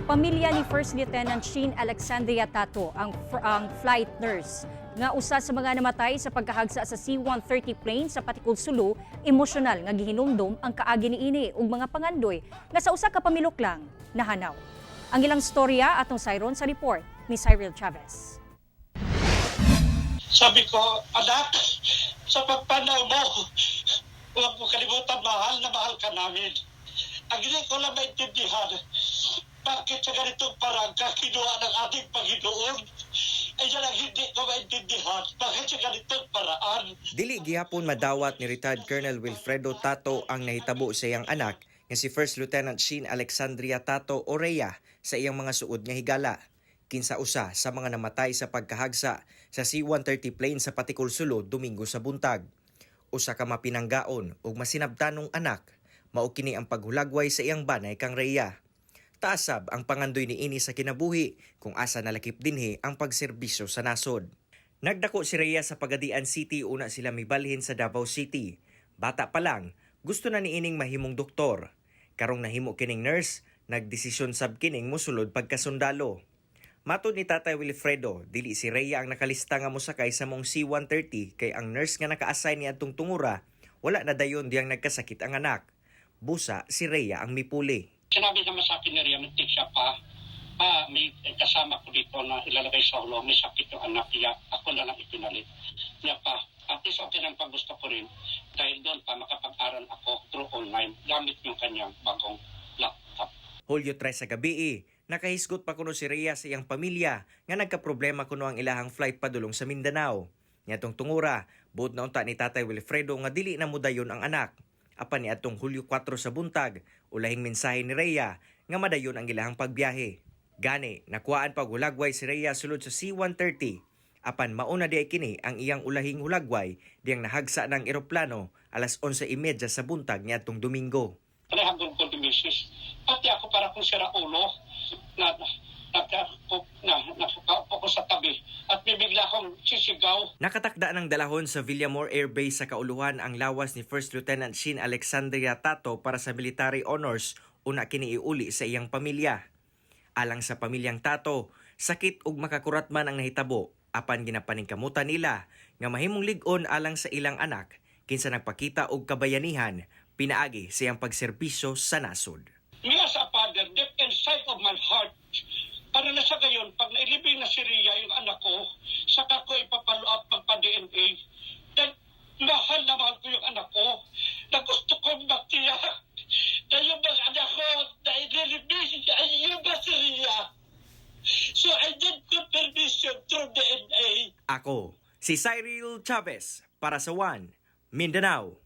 Pamilya ni First Lieutenant Sheen Alexandria Tato, ang flight nurse nga usa sa mga namatay sa pagkahagsa sa C-130 plane sa Patikul, Sulu, emosyonal nga gihinumdom ang kaagi niini ug mga pangandoy nga sa usa ka pamilok lang nahanaw. Ang ilang storya atong sayron sa report ni Cyril Chavez. Sabi ko, "Anak, sa pagpanaw mo, huwag mo kalimutan, mahal na mahal ka namin. Ang hindi ko lang maintindihan, bakit sa ganitong paraan ka kinuha ng ating Panginoon? Ay yan ang hindi ko maintindihan. Bakit sa ganitong paraan?" Dili gihapon madawat ni retired Colonel Wilfredo Tato ang nahitabo sa iyang anak nga si First Lieutenant Sheen Alexandria Tato o Rhea sa iyang mga suod nga higala. Kinsa usa sa mga namatay sa pagkahagsa sa C-130 plane sa Patikul, Sulu, Domingo sa buntag. Usa ka mapinanggaon ug masinabtanong anak, mao kini ang paghulagway sa iyang banay kang Rhea. Taas sab ang pangandoy niini sa kinabuhi kung asa nalakip dinhi ang pagserbisyo sa nasod. Nagdako si Rhea sa Pagadian City, una sila mibalhin sa Davao City. Bata pa lang, gusto na niining mahimong doktor. Karong nahimo kining nurse, nagdesisyon sab kining mosulod pagkasundalo. Matod ni Tatay Wilfredo, dili si Rhea ang nakalista nga mosakay sa maong C-130 kay ang nurse nga naka-assign niadtong tungura wala na dayon diyang nagkasakit ang anak. Busa si Rhea ang mipuli. Sinabi naman sa akin ni Rhea, muntik siya pa, pa may kasama ko dito na ilalagay sa ulo, may sakit yung anak niya, ako na lang ipinalit. Niya pa, at least okay lang pag gusto ko rin, dahil doon pa makapag-aral ako through online gamit yung kanyang bagong laptop. Hulyo 3 sa gabi, nakahisgot pa kuno si Rhea sa iyang pamilya nga nagkaproblema kuno ang ilahang flight padulong sa Mindanao. Niadtong tungura, buot na unta ni Tatay Wilfredo nga dili na mudayon ang anak. Apan niadtong Hulyo 4 sa buntag, ulahing mensahe ni Rhea nga madayon ang ilahang pagbiyahe. Gani, nakuhaan pag hulagway si Rhea sulod sa C-130. Apan mauna diay kini ang iyang ulahing hulagway diyang nahagsa ng eroplano alas 11:30 sa buntag niadtong Domingo. Panahagod ko ni Mrs. Pati ako, para kung sira ulo na na na nakaupo ko sa tabi at bibigla akong sisigaw. Nakatakda ng dalahon sa Villamor Air Base sa kauluhan ang lawas ni First Lieutenant Sheen Alexandria Tato para sa military honors, una kini iuli sa iyang pamilya. Alang sa pamilyang Tato, sakit ug makakurat man ang nahitabo, apan ginapaningkamutan nila nga mahimong lig-on alang sa ilang anak kinsa nagpakita og kabayanihan pinaagi sa iyang pagserbisyo sa nasod. Me as a father, deep inside of my heart, para na sa gayon, pag nailibing na si Rhea, yung anak ko, saka ko ipapalo up magpa-DNA. Then, mahal na mahal ko yung anak ko, na gusto kong matiyak na yung mga anak ko na ililibing ay yung ba si Rhea. So I did confirmation through DNA. Ako, si Cyril Chavez para sa One, Mindanao.